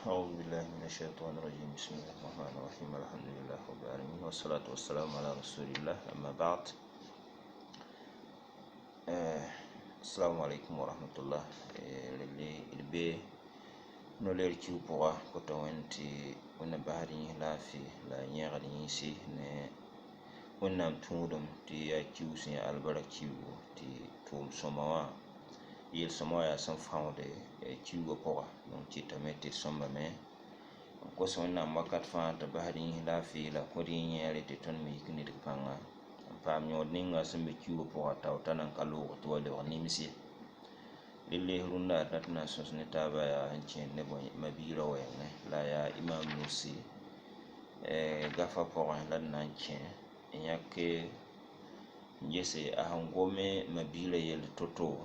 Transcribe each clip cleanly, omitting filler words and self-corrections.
أعوذ بالله من الشيطان الرجيم. بسم الله الرحمن الرحيم. الحمد لله رب العالمين والصلاة والسلام على رسول الله. أما بعد، السلام عليكم ورحمة الله. Relle d be no-leer kiuug pʋga kota wẽnd tɩ Wẽnnaam basd yĩns laafɩ la a yẽgd yĩnsi ne Wẽnnaam tũudem tɩ yaa kiuug sẽn yaa albark kiuugu, tɩ tʋʋm sõma wã, yel-sõma wã yaa sẽn fãoode kiuugã pʋga. Donc kɩtame tɩ d sõmbame n kos Wẽnnaam wakat fãa tɩ basd yĩns laafɩ la kõd yẽ yẽere tɩ tõnd me yik nidg pãnga n paam yõod ninga sẽn be kiuugã pʋga tao t'a nan ka loog tɩ wa lebg nims ye. Relle rũndã d na tɩ na n sõs ne taabã yaa n kẽed ne bõe ma-biirã wɛɛngẽ la yaa Imam Nursi gafa pʋgẽ la d na n kẽ n yãk n gese a sẽn gome ma-biirã yell to-to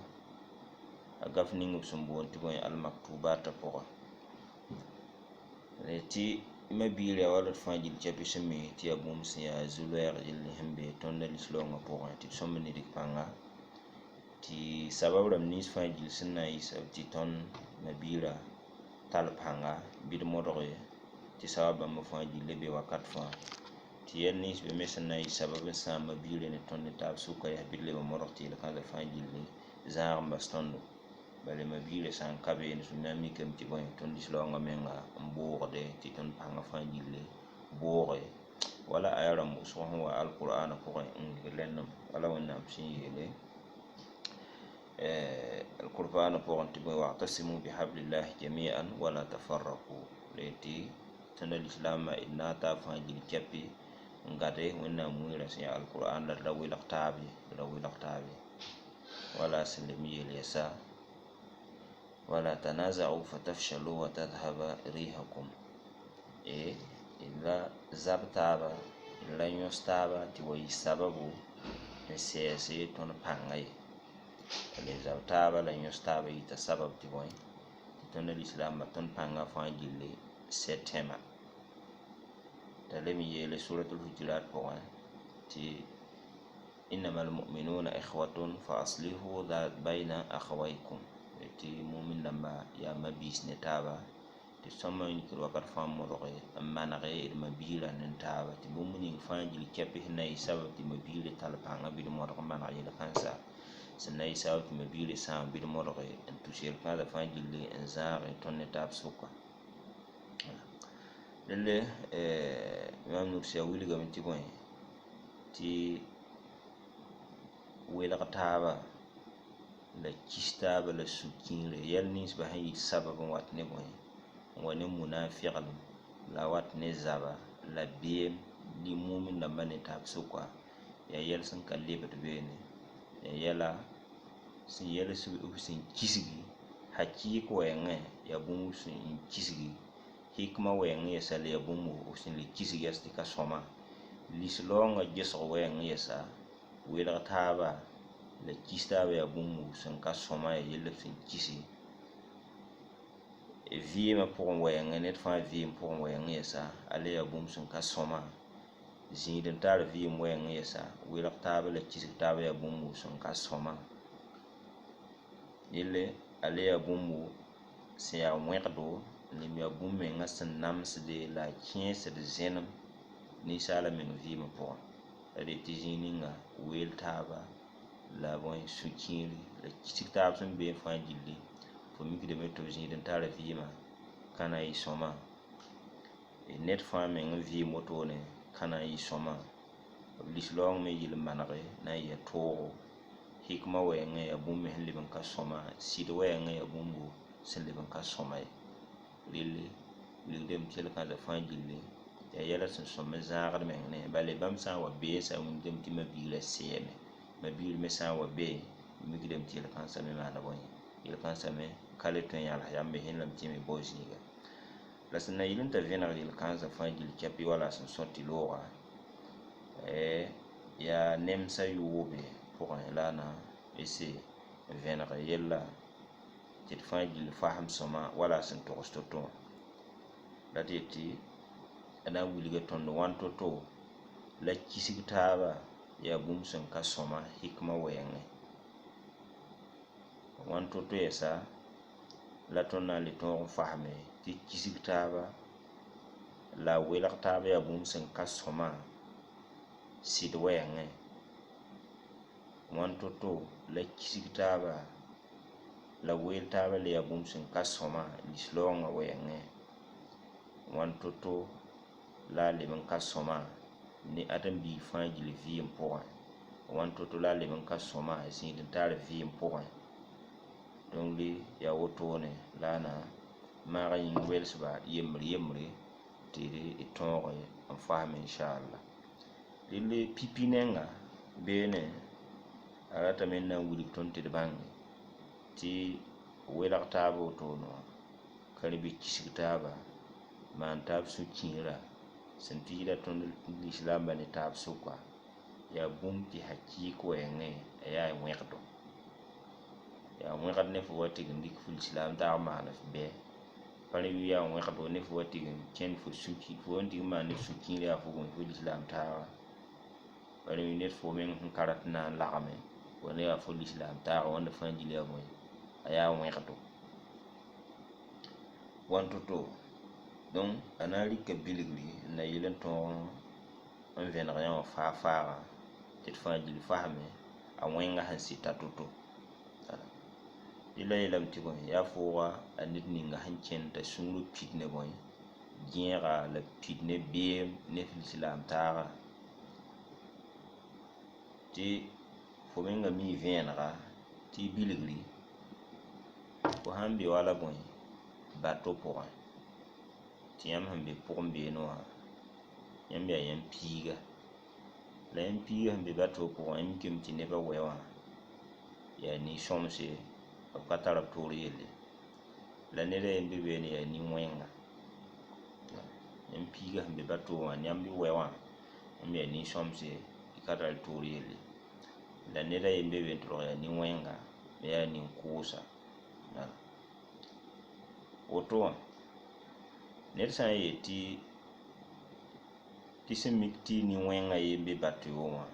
a gaf ning b sẽn boond tɩ bõe Almaktubata pʋgã tɩ ma-biirã yaa wala d fãa gill kɛpɩ sẽn mi tɩ yaa bũmb sẽn yaa zu-loɛɛg yell sẽn be tõnd lislaoongã pʋgẽ, tɩ d sõmb nidg pãnga tɩ sabab rãmb nins fãa gill sẽn na n yɩ sab tɩ tõnd ma-biirã tall pãnga bɩ d modge tɩ sabab bãmb fãa gilli be wakat fãa, tɩ yɛl nins be me sẽn na n yɩ sabab n sãam ma-biirã ne tõnd ne taab sʋka yaa bɩ d leb n modg tɩ yel-kãnsã fãa gilli zãag n bas tõndo. Bala ma-biirã sã n ka beene, sẽn na n mikame tɩ bõe tõnd lislaoongã menga n boogde tɩ tõnd pãngã fãa gilli booge wala aya rãmb wʋsg sẽn wa alqur'ana pʋgẽ n wilg rẽndem wala Wẽnnaam sẽn yeele alqur'ana pʋgẽ tɩ bõe wa'tasimu bihablillahi jami'an wala tafarraqu. La tɩ tõnd lislaambã d naag taab fãa gill kɛpɩ n gade Wẽnnaam wĩirã sẽn yaa alqur'an la d ra welg taab ye, d ra welg taab ye, wala sẽn lem yeel yɛsa wala tanaza'u fatafshalu wa tadhhaba rihakum, e d la zab taaba, d la yõs taaba tɩ wa yɩ sababu n sɛɛse tõnd pãngã ye. Le zab taaba la yõs taaba yita sabab tɩ bõe tɩ tõnd lislaambã tõnd pãngã fãa gilli sɛ tẽma. T'a lem yeele suratul hujurat pʋgẽ tɩ innama almu'minuna ikhwatun fa aslihu bayna akhawaykum, tɩ mumin dãmba yaa ma-biis ne taaba, tɩ sõma n yikd wakat fãa modge n manege d ma-biirã ne taaba, tɩ bũmb ning fãa gill kɛpɩ sẽn na yɩ sabab tɩ ma-biirã tall pãngã bɩ d modg n maneg yel-kãnsa sẽn na yɩ sabab tɩ ma-biirã sãam bɩ d modge n tus yel-kãnsã fãa gilli n zãage tõnd ne taab sʋka. Relle Imam Nursiya wilgame tɩ bõe tɩ welg taaba la kis taaba la sũ-kiire yɛl ninsbã sẽn yɩ sabab n wat ne bõe n wa ne munafiglem la wat ne zaba la beem li mumin dãmbã ne taab sʋka yaa yɛl sẽn ka lebd beene, yaa yɛla sẽn yɛls b sẽn kisgi hakɩɩk wɛɛngẽ, yaa bũmb sẽn kisgi hikma wɛɛngẽ yɛsa, la yaa bũmb b sẽn le kisg yɛs tɩ ka sõma lislaoongã gesg wɛɛngẽ yɛsa. Welg taaba la kis taaba yaa bũmb sẽn ka sõma, yaa yell b sẽn kisi vɩɩmã pʋgẽ wɛɛngẽ, ned fãa vɩɩm pʋgẽ wɛɛngẽ yɛsa, a le yaa bũmb sẽn ka sõma zĩid n tar vɩɩm wɛɛngẽ yɛsa. Welg taaba la kisg taaba yaa bũmb sẽn ka sõma yelle, a le yaa bũmb sẽn yaa wẽgdo n lem yaa bũmb menga sẽn namsde la a kẽesd zẽnem ninsaala meng vɩɩmã pʋgẽ. La d tɩ zĩig ninga weel taaba la bõe sũ-kiiri la kisg taab sẽn beẽ fãa gilli, fo mikdame tɩ b zĩid n tar vɩɩmã ka na n yɩ sõma, ned fãa meng n vɩɩm wotone ka na n yɩ sõma, b lislaoong me yɩl n manege na n yɩ toogo hikma wɛɛngẽ yaa bũmb me sẽn leb n ka sõma, sɩd wɛɛngẽ yaa bũmb sẽn leb n ka sõma ye. Relle wilgdame tɩ yel-kãnsã fãa gilli yaa yɛla sẽn sõm n zãagd meng ne bala bãmb sã n wa bee sã n wilgdame tɩ ma-biirã sɛɛme, ma-biir me sã n wa bee mikdame tɩ yel-kãnsã me maana bõe yel-kãnsã me ka le tõe n yãls yambe sẽn lame tɩ me bao zĩiga la sẽn na yɩl n t'a vẽneg yel-kãnsã fãa gill kɛpɩ wala sẽn sõt tɩ looga yaa nemsã yoobe pʋgẽ la a na ese n vẽneg yella tɩ d fãa gill fasem sõma wala sẽn togs to-to wã. La tɩ yetɩ a na n wilga tõnd wãn to-to la kisg taaba yaa bũmb sẽn ka sõma hikma wɛɛngẽ wãn to-to yɛsa. La tõnd na n le tõog n fasme tɩ kisg taaba la welg taaba yaa bũmb sẽn ka sõma sɩd wɛɛngẽ. Wãn to-to la kisg taaba la weel taaba le yaa bũmb sẽn ka sõma lislaoongã wɛɛngẽ. Wãn to-to la a leb n ka sõma ne ãdem-biig fãa gill vɩɩm pʋgẽ. Wãn to-to la a leb n ka sõma zĩig-n-taar vɩɩm pʋgẽ. Donc yaa wotone la a na maag yĩng welsba yembr yembre tɩ d tõog n fasem inshallah. Relle pipi nenga beene a ratame n na n wilg tõnd tɩ d bãnge tɩ welg taaba wotone wã karen-biis kisg taaba maan taab sũ-kiirã sẽn tɩɩda tõnd lislaambã ne taab sʋka yaa bũmb tɩ hakɩɩk wɛɛngẽ a yaa wẽgdo. Yaa wẽgd ne fo wa tɩg n dɩk fo lislaam taag maan f bɛ pa rẽ yaa wẽgdo ne fo wa tɩg n kẽnd fo sũ-ki fo wa tɩg n maan ned sũ-kiir yaa fo gũus fo lislaam taaga. Pa rẽ ned fo meng sẽn ka rat n na n lagme wala yaa fo lislaam taaga wãnda fãa gill yaa bõe a yaa wẽgdo. Wãn to-to donc a na n rɩka bilgri n na yel n tõog n vẽneg yã wã faa-faaga tɩ d fãa gill fasme a wẽnga sẽn sɩta to-to. Rɩla yeelame tɩ bõe yaa fooga a ned ninga sẽn kẽnd t'a sũurã pid ne bõe gẽega la pid ne beem ne f lislaam taaga tɩ fo menga mi vẽenega tɩ y bilgri fo sãn be wala bõe bato pʋgẽ tɩ yãmb sẽn be pʋgẽ beene wã yãmb yaa yãmb piiga la yãmb piiga sẽn be bato pʋgẽ yãmb mikame tɩ nebã wɛ wã yaa nin-sõmse b ka tar b toor yelle la ned a yen be beene yaa nin-wẽnga. Yãmb piiga sẽn be bato wã yãmb y wɛ wã yãmb yaa nin-sõmse y ka tar toor yelle la ned a yen be be n tʋlg yaa nin-wẽnga me yaa nin-kʋʋsa. Woto wã ned sã n yeel tɩ sẽn mik tɩ nin-wẽngã yen be bato wã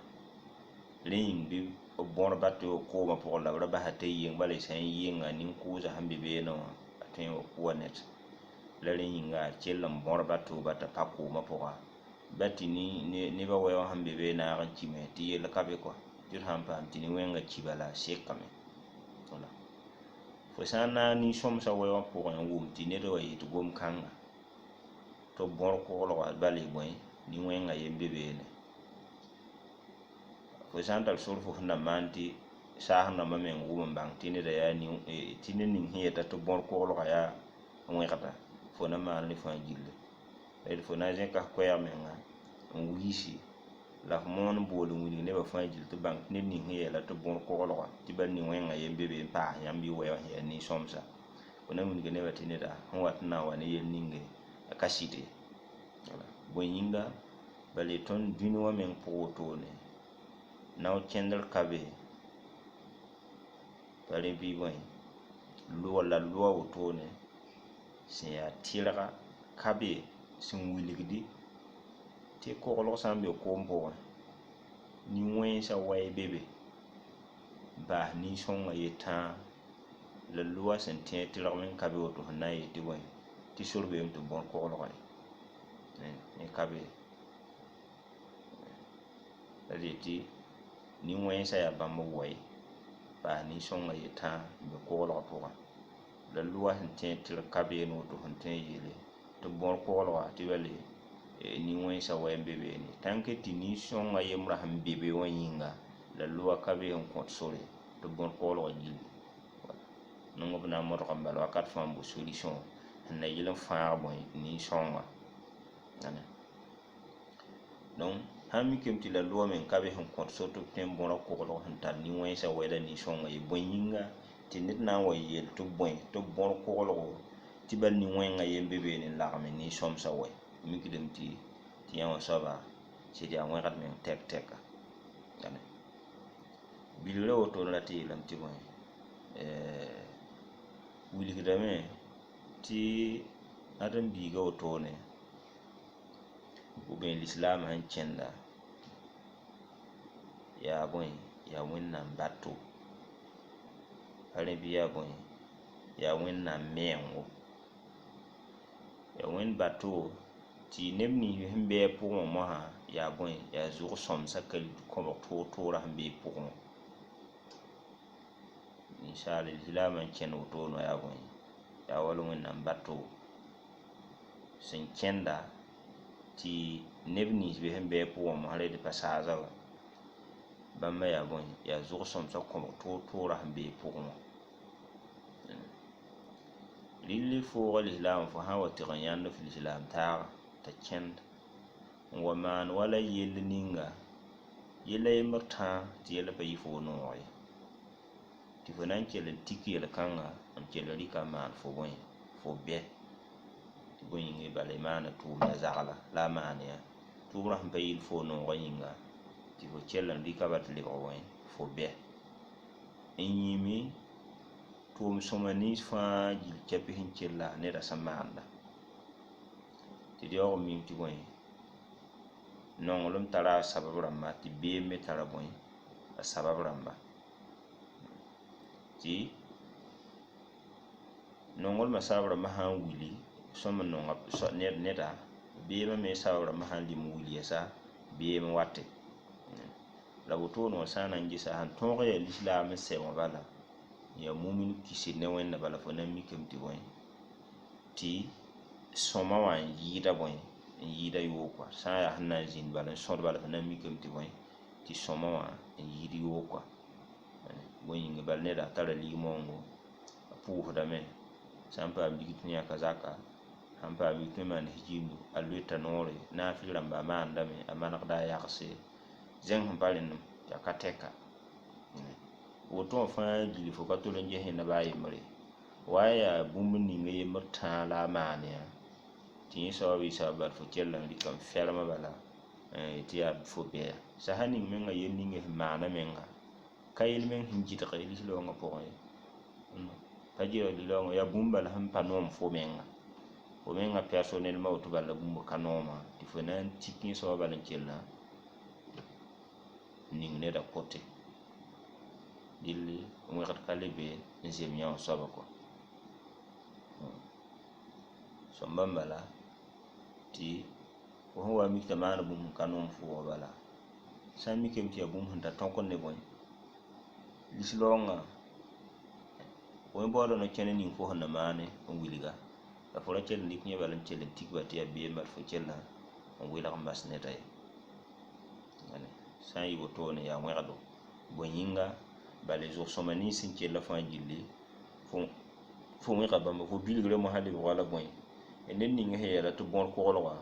rẽ yĩng bɩ b bõr bato koomã pʋgẽ la b ra basa t'a yeng bala y sã n yenga nin-kʋʋsã sẽn be beene wã a tõe n wa kʋa ned la rẽ yĩnga a kell n bõr bato ba t'a pa koomã pʋga ba tɩ nebã wɛ wã sẽn be be naag n kime tɩ yell ka be kɔa tɩ d sãn paam tɩ nin-wẽngã ki bala a sekame. Fo sã n naag nin-sõmsã wɛ wã pʋgẽ n wʋm tɩ ned wa yet gom-kãnga tɩ b bõr koglga bala y bõe nin-wẽngã yen be beene. Fo sã n tar sor fo sẽn na maan tɩ saasẽ rãmbã meng wʋm n bãng tɩ neda yaa tɩ ned ning sẽn yeta tɩ bõr koglga yaa wẽgda fo na maan rẽ fãa gilli. D fo na n zẽka f koɛɛg menga n wiisi la f moon n bool n wilg nebã fãa gill tɩ bãng tɩ ned ning sẽn yeela tɩ bõr koglga tɩ bal nin-wẽngã yen be be n paas yãmb y wɛ wã sẽn yaa nin-sõmsa. Fo na wilga nebã tɩ neda sẽn wat n na n wa ne yel ninge a ka sɩd ye. Bõe yĩnga bala tõnd dũni wã meng pʋg wotone nao kẽndr ka be pa rẽ bɩ bõe loa la loa wotone sẽn yaa tɩrga ka be sẽn wilgdi tɩ koglg sã n be koom pʋgẽ nin-wẽnsã wɛ be be n paas nin-sõngã yetãa la loa sẽn tẽeg tɩrg meng ka be woto sẽn na n yet tɩ bõe tɩ sor beeme tɩ b bõr koglgã ye ne ka be la d yetɩ nin-wẽnsã yaa bãmb wɛ paas nin-sõngã yetãa n be koglgã pʋgẽ la loa sẽn tẽeg tɩrg ka beene woto sẽn tõe n yeele tɩ b bõr koglga tɩ bale nin-wẽnsã wɛ n be beene tãnke tɩ nin-sõngã yembrã sẽn be be wã yĩnga la loa ka be sẽn kõt sore tɩ b bõr koglgã gilli. Nong b na n modg n bala wakat fãa n bo solution sẽn na yɩl n fãag bõe nin-sõnga. Donc sãn mikame tɩ la loa meng ka be sẽn kõt sor tɩ b tõe n bõra koglg sẽn tar nin-wẽnsã wɛ la nin-sõngã ye. Bõe yĩnga tɩ ned na n wa yeel tɩ bõe tɩ b bõr koglgo tɩ bal nin-wẽngã yen be beene n lagem nin-sõmsã wɛ mikdame tɩ yã wã soaba sɩd yaa wẽgd meng tɛk-tɛka. Bilgrã wotone rat n yeelame tɩ bõe wilgdame tɩ ãdem-biigã wotone b lislaamã sẽn kẽnda yaa bõe yaa Wẽnnaam bato pa rẽ bɩ yaa bõe Yaa Wẽnnaam mengo. Yaa Wẽnd bato tɩ neb nins sẽn be a pʋgẽ wã mosã yaa bõe yaa zʋg-sõmsã kãbg toor-toorã sẽn be pʋgẽ wã. Ninsaal lislaamã n kẽnd wotone wã yaa bõe yaa wala Wẽnnaam bato sẽn kẽnda tɩ neb nins sẽn be a pʋgẽ wã mosã rẽ pa saaza wa. Bãmba yaa bõe yaa zʋg-sõmsã kõbg toor-toorã sẽn be pʋgẽ wã. Rɩl fooga lislaam fo sã n wa tɩg n yãnd f lislaam taaga t'a kẽnd n wa maan wala yell ninga yella yembr tãa tɩ yɛla pa yɩ fo noog ye tɩ fo na n kell n tik yel-kãnga n kell n rɩka n maan fo bõe fo bɛ tɩ bõe yĩnga bala y maana tʋʋmdã zagla la a maan yã tʋʋmrã sẽn pa yɩl fo noogã yĩnga tɩ fo kell n rɩka ba tɩ lebg bõe fo bɛ n yĩme tʋʋm sõma nins fãa gill kɛpɩ sẽn kella neda sẽn maanda tɩ d yaoog n mim tɩ bõe nonglem tara a sabab rãmba tɩ beem me tara bõe a sabab rãmba tɩ nonglmã sabab rãmbã sã n willi sõm n nonga neda beemã me sabab rãmbã sã n lem n wil yɛsa beem wate la wotone wã sã n na n gesa sẽn tõog yaa lislaam n sɛ wã bala yaa mumin kisd ne Wẽnda bala fo na n mikame tɩ bõe tɩ sõma wã n yɩɩda bõe n yɩɩda yoog kɔa sã n yaa sẽn na n zĩnd bala n sõd bala fo na n mikame tɩ bõe tɩ sõma wã n yɩɩd yoog kɔa bõe yĩnga bala neda tara lig-maoongo a pʋʋsdame sã n paam ligd tɩ yãka zaka sãn paam ligd tɩ maan hikindu a loeta noore naafɩl rãmba a maandame a manegda a yagse zẽng sẽn pa rẽndem tɩ a ka tɛka woto wã fãa gilli fo ka tol n ges yẽnda baa yembre wa n yaa bũmb ning yembr tãa la a maan yã tɩ yẽ soaba yɩ sabab bala fo kell n rɩka n ferma bala tɩ yaa fo bɛya sasa ning menga yel ninga sẽn maana menga ka yel meng sẽn gɩdge lislaoongã pʋgẽ ye pa gɩdg lislaoongã yaa bũmb bala sẽn pa noom fo menga fo menga personnellement woto bala bũmb ka nooma tɩ fo na n tik yẽ soaba bala n kella ning neda kote dɩl wẽgd ka le be n zem yã wã soaba kɔ sõmba n bala tɩ fo sẽn wa n mik t'a maana bũmb sẽn ka noom fo wã bala sã n mikame tɩ yaa bũmb sẽn ta tõk ne bõe lislaoongã fo me baooda no-kẽne ning fo sẽn na maane n wilga la fo ra kell n dɩk yẽ bala n kell n tik ba tɩ yaa beem bala fo kella n welg n bas neda ye sã n yɩ wotone yaa wẽgdo bõe yĩnga bala zʋg-sõma nins sẽn kella fãa gilli fo wẽga bãmba fo bilgrã mosã lebg wala bõe ned ning sẽn yeela tɩ bõr koglga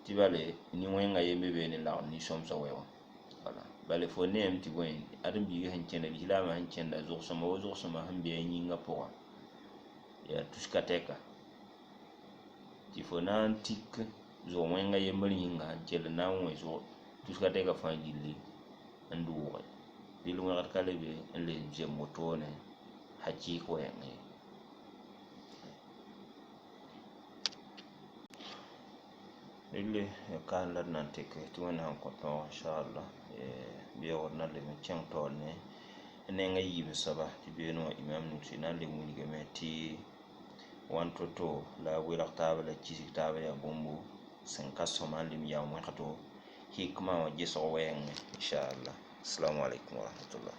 tɩ bale nin-wẽngã yembe beene n lagem nin-sõmsã wɛ wã wala bala fo neem tɩ bõe ãdem-biigã sẽn kẽnda lislaamã sẽn kẽnda zʋg-sõma wa zʋg-sõma sẽn be a yĩngã pʋga yaa tuska tɛka tɩ fo na n tik zʋg-wẽngã yembr yĩnga n kell n na n wẽ zʋg tuska tɛka fãa gilli n dooge dɩl wẽgd ka le be n le zem wotone hakɩɩk wɛɛng ye. Rɩlle kaam la d na n teke tɩ Wẽnnaam kõ tõog inshallah beoogd na leb n kẽng taoor ne neng a yiib soaba tɩ beene wã imam nugsi na n le wilgame tɩ wãn to-to la a welg taaba la kisg taaba yaa bũmbu sẽn ka sõma n lem yaa wẽgdo hikmã wã gesg wɛɛngẽ inshallah. Assalamu alaikum warahmatullah.